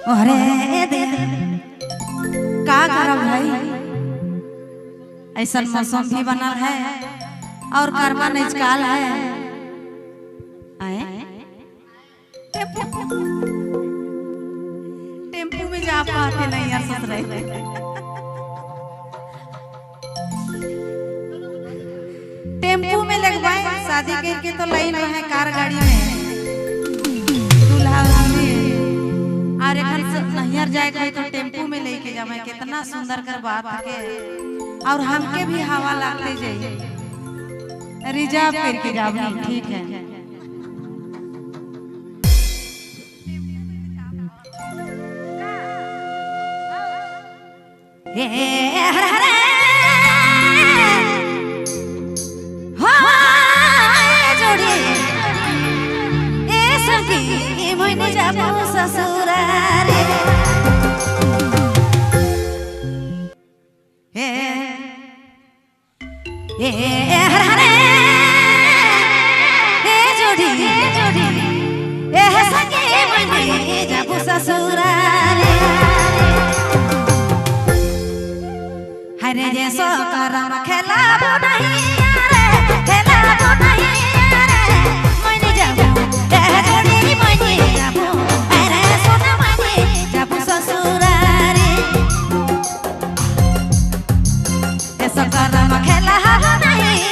अरे दे का करब भाई, ऐसा मौसम भी बनल है और करवा नचकाल है। आए टेम्पू टेम्पू में जा पाते नहीं यार ससुराल। टेम्पू में लगवाए शादी करके तो लाइन रहे कार गाड़ी में दूल्हा दुल्हन और एखन नैहर जाए के तो टेम्पू में लेके जावे। कितना सुंदर कर बात के और हमके भी हवा लगते जाए रिजर्व करके जावनी ठीक है। हे हर हर ससुरारे हे हे हर हर हे जोड़ी ए सखी मोइने जाबो ससुरारे। हरे जे सो करम खेलाबो नहीं रे खेलाबो नहीं रे मोइने जाबो ए जोड़ी मोइने जाबो ससुरारे। ऐसा करम खेला नहीं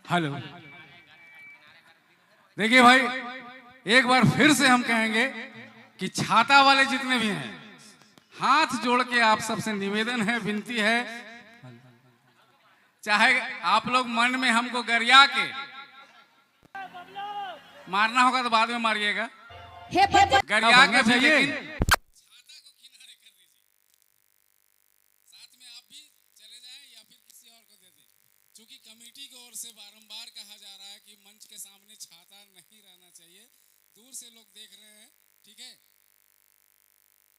हेलो, देखिए भाई, एक बार फिर से हम कहेंगे कि छाता वाले जितने भी हैं, हाथ जोड़ के आप सबसे निवेदन है, विनती है, चाहे आप लोग मन में हमको गरिया के मारना होगा तो बाद में मारिएगा। हे बच्चे। गरिया के भी चाहिए। लेकिन छाता को किनारे कर दीजिए। साथ में आप भी चले जाएं या फिर किसी और को दे दें, क्योंकि कमेटी की ओर से बारंबार कहा जा रहा है कि मंच के सामने छाता नहीं रहना चाहिए। दूर से लोग देख रहे हैं, ठीक है?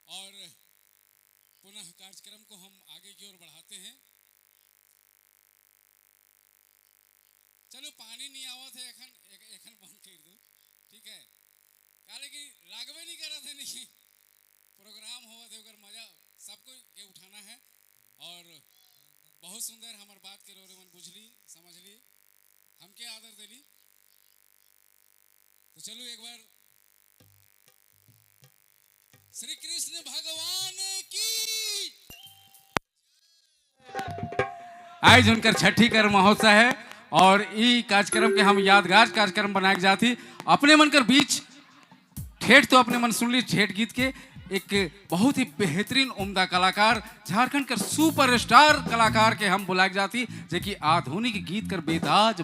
और पुनः कार्यक्रम को हम आगे की ओर बढ़ाते हैं। चलो, पानी नहीं आवत है एखन, एखन बंद कर दो, ठीक है? काहे कि लागबे नहीं करत है, नहीं प्रोग्राम होवत है, ओकर मजा सबको के उठाना है। और बहुत सुंदर हमार बात के रोरे मन बुझली, समझली, हमके आदर देली। तो चलो, एक बार श्री कृष्ण भगवान की। आज उनकर छठी कर महोत्सव है और ई कार्यक्रम के हम यादगार कार्यक्रम बनाए जाती अपने मन कर बीच। ठेठ तो अपने मन सुन ली, ठेठ गीत के एक बहुत ही बेहतरीन उम्दा कलाकार, झारखंड कर सुपरस्टार कलाकार के हम बुलाए जाती, जो कि आधुनिक गीत कर बेताज